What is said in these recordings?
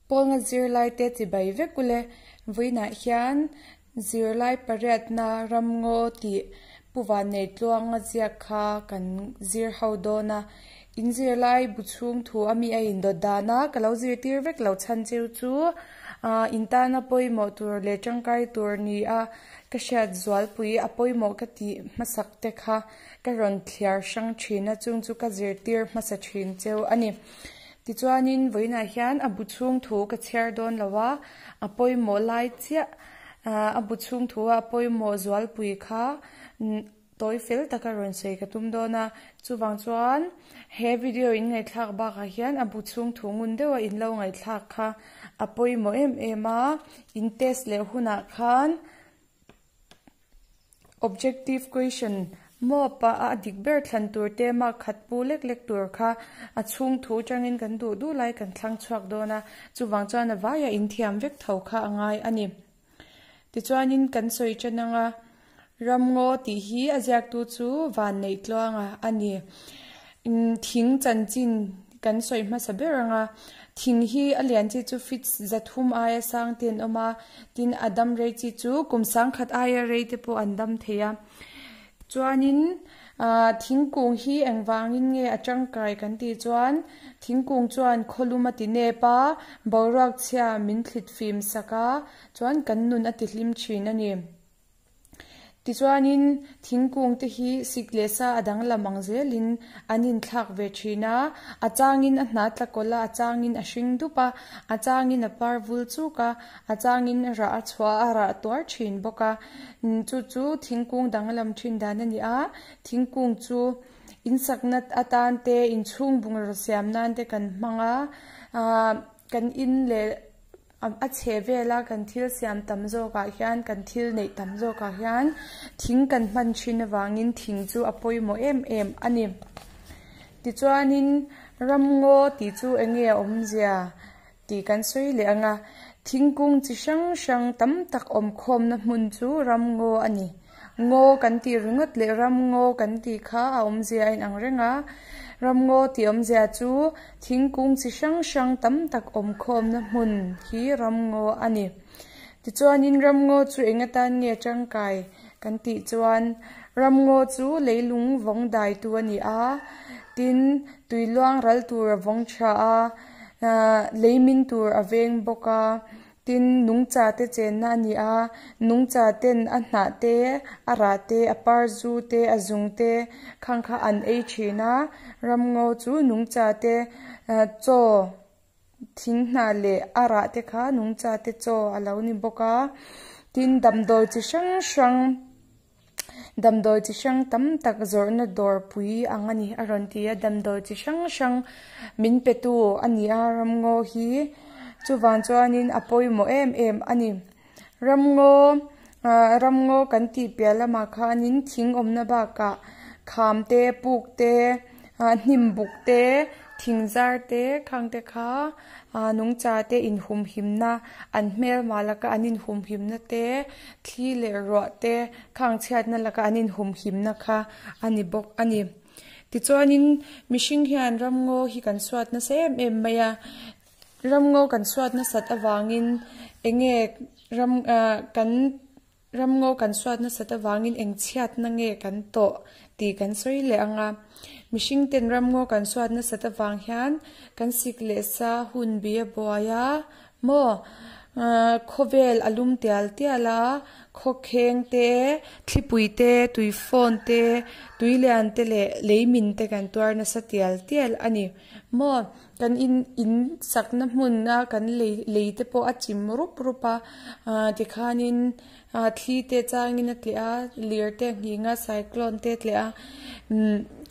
Pawnga zirlaite chibai vek ule. Vawiinah hian zirlai pariatna ramngaw tih Pu Vanneihtluanga ziak kha kan zir ho dawn a. In zirlai bu chhung thu a mi a indawt dan a, ka lo zirtir vek lo chhan cheu chu in tana pawimawh tur leh tangkai tur ni a ka hriat zualpui a pawimawh ka tih hmasak te kha ka rawn thliar hrang thin a, chung chu ka zirtir hmasa thin cheu a ni. Tichuanin vawiinah hian a bu chhung thu ka chhiar dawn lo a, a pawimawh lai chiah a bu chhung thu a pawimawh zualpui kha tawi fel taka rawn sawi ka tum dawn a. Chuvang chuan he video in ngaihthlak bakah hian a bu chhung thu ngun deuha in lo ngaihthlak kha a pawimawh em em a, in test leh hunah khan Objective question, Maw pa a dik ber thlan tur te mark khat pu lek lek tur kha a chhung thu atangin kan duh duh lai kan thlang chhuak dawn a, chuvang chuan a vaia inthiam vek tho kha a ngai a ni. Tichuanin kan sawi tan anga Ramngaw tih hi a ziaktu chu Vanneihtluanga a ni. Thing chanchin kan sawi hmasa ber anga thing hi a lian chi chu feet 300 aia sang te an awm a, Tin, a dam rei chi chu kum sangkhat aia rei te pawh an dam thei a. Chuanin thingkung hi engvangin nge a tangkai kan tih chuan thingkung chuan khawlum a ti nep a, boruak chhia min thlit fim sak a, chuan kan nun a ti hlim thin a ni. Tichuanin thingkung te hi sik leh sa a danglam ang zelin an inthlak ve thin a, a changin a hna tla kawlh a, a changin a hring dup a, a changin a par vul chuk a, a changin rah a chhuah a, a rah tuar thin bawk a. Chu chu thingkung danglam thin dan a ni a, thingkung chu insakna atan te, inchhung bungraw siam nan te kan hmang a, ah kan in leh. A chhe vela kan thil siam tam zawkah hian kan thil neih tam zawkah hian thing kan hman thin avangin thing chu a pawimawh em em a ni. Tichuanin ramngaw tih chu eng nge a awmzia tih kan sawi leh ang a, thingkung chi hrang hrang tam tak awm khawmna hmun chu ramngaw a ni. Ngaw kan tih ringawt leh ramngaw kan tih kha a awmzia a inang reng a, ramngaw tih awmzia chu thingkung chi hrang hrang tam tak awm khawmna hmun hi ramngaw a ni. Tichuanin ramngaw chu eng atan nge tangkai kan tih chuan ramngaw chu leilung vawng daitu a ni a, tin tui luang ral tur a vawng tha a, leimin tur a veng bawk a. Tin, nungcha te chenna a ni a, nungcha ten a hnah te, a rah te, a par zu te, a zung te khang kha an ei thin a, ramngaw chu nungcha te chaw thing hnah leh a rah te kha nungcha te chaw a lo ni bawk a, tin damdawi chi hrang hrang Damdawi chi hrang tam tak zawrhna dawrpui ang a ni a rawn ti a, damdawi chi hrang hrang min pe tu a ni a ramngaw hi chuvang chuanin a pawimawh em em a ni. Ramngaw ah ramngaw kan tih piah lamah khanin thing awmna bakah kham te puk te ah hnim buk te thing zar te khang te kha ah nungcha te inhumhimna an hmelma laka an inhumhimna te Thli leh ruah te khang chhiatna laka an inhumhimna kha a ni bawk a ni. Tichuanin mihring hian ramngaw hi kan suat nasa em em mai a, ramngaw kan suat nasat avangin enge ram ah kan ramngaw kan suat nasat avangin eng chhiatna nge kan tawh tih kan sawi leh ang a. Mihring ten ramngaw kan suat nasat avang hian kan sik leh sa hun bi a buai a Maw? Khawvel a lum tial tial a, khawkheng te, thlipui te, tuifawn te, tuilian te leh leimin te kan tuar nasa tial tial a ni. Maw? Kan in in sakna hmuna kan lei lei te pawh a chim rup rup a, tikhanin thli te changin a tleh a, lir te a nghing a, cyclone te a tleh a,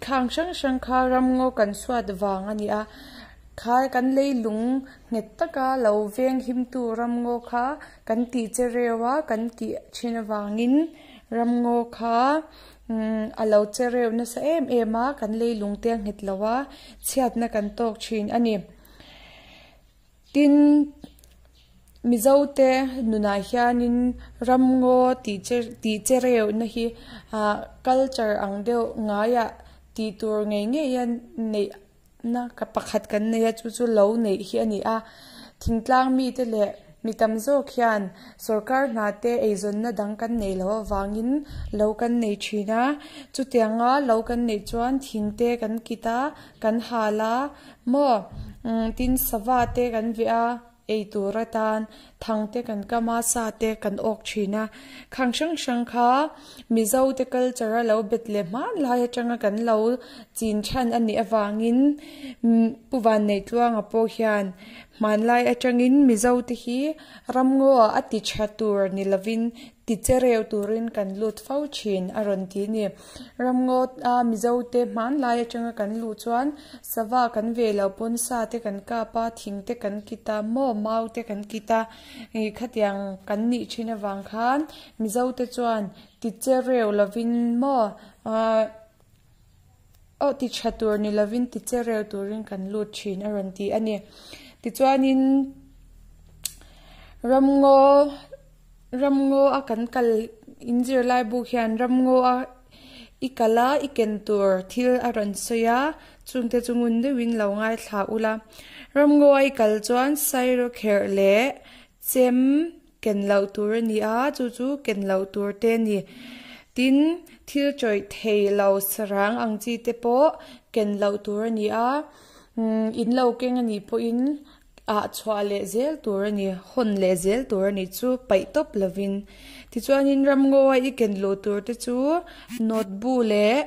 khang hrang hrang kha ramngaw kan suat vang a ni a. Kha kan leilung nghet taka lo veng himtu ramngaw kha kan tih che reu a, kan tih thin avangin ramngaw kha a lo che reu nasa em em a, kan leilung te a nghet lo a, chhiatna kan tawk thin a ni. Tin, Mizote nunah hianin ramngaw tih che tih che reuhna hi ah culture ang deuh ngaiah tih tur ngei ngei a neih. Na ka pakhat kan nei a chu chu lo neih hi a ni a. Thingtlang mite leh mi tam zawk hian sorkar hna te eizawnna dang kan neih loh avangin lo kan nei thin a, chutianga lo kan neih chuan thing te kan kit a, kan hal a, maw tin sava te kan veh a. Ei tur atan thang te kan kam a, sa te kan awk thin a. Khang hrang hrang kha Mizo te culture a lo bet leh hmanlai atanga kan lo chin chhan a nih avangin Pu Vanneihtluanga pawh hian hmanlai atangin Mizo te hi ramngaw ah a ti tha tur ni lovin ti che reu turin kan lut fo thin a rawn ti a ni. Ramngaw a Mizo te hmanlai atanga kan luh chuan sava kan ve loh pawn sa te kan kap a, thing te kan kit a, maw mau te kan kit a, ih khatiang kan nih thin avang khan Mizo te chuan ti che reu lovin maw ah aw ti tha tur ni lovin ti che reu turin kan lut thin a rawn ti a ni. Tichuanin ramngaw. Ramngaw a kan kal in zirlai buk hian ramngaw a i kal a i ken tur thil a rawn sawi a chungte chu ngun deuhin lo ngaithla ula ramngaw a i kal chuan sairawkherh leh chem ken loh tur a ni a chu chu ken loh tur te a ni tin thil chawih thei lo sarang ang chi te pawh ken loh tur a ni a in lo keng a nih pawhin. ah chhuah leh zel tur a ni, hawn leh zel tur a ni chu paih tawp lovin. Tichuanin ramngaw a i ken luh tur te chu note bu leh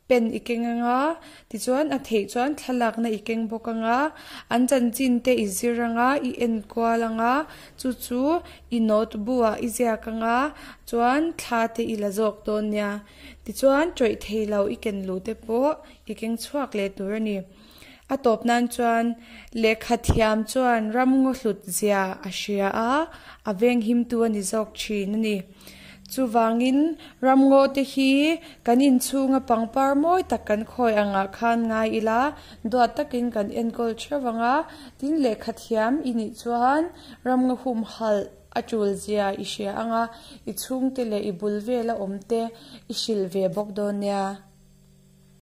pen i keng anga, tichuan a theih chuan thlalakna i keng bawk anga, an chanchin te i zir anga, i en kual anga, chu chu i note bu ah i ziak anga, chuan thla te i la zawk dawn nia. Tichuan tawih thei lo i ken luh te pawh i keng chhuak leh tur a ni. A tawp nan chuan lehkha thiam chuan ramngaw hlut zia a hria a, a venghimtu a ni zawk thin a ni. Chuvangin ramngaw te hi kan inchhunga pangpar mawi tak kan khawi angah khan ngai ila, duat takin kan enkawl theuh ang a, tin lehkha thiam i nih chuan ramngaw humhalh a tul zia i hria ang a, i chhungte leh i bul vela awm te i hrilh ve bawk dawn nia.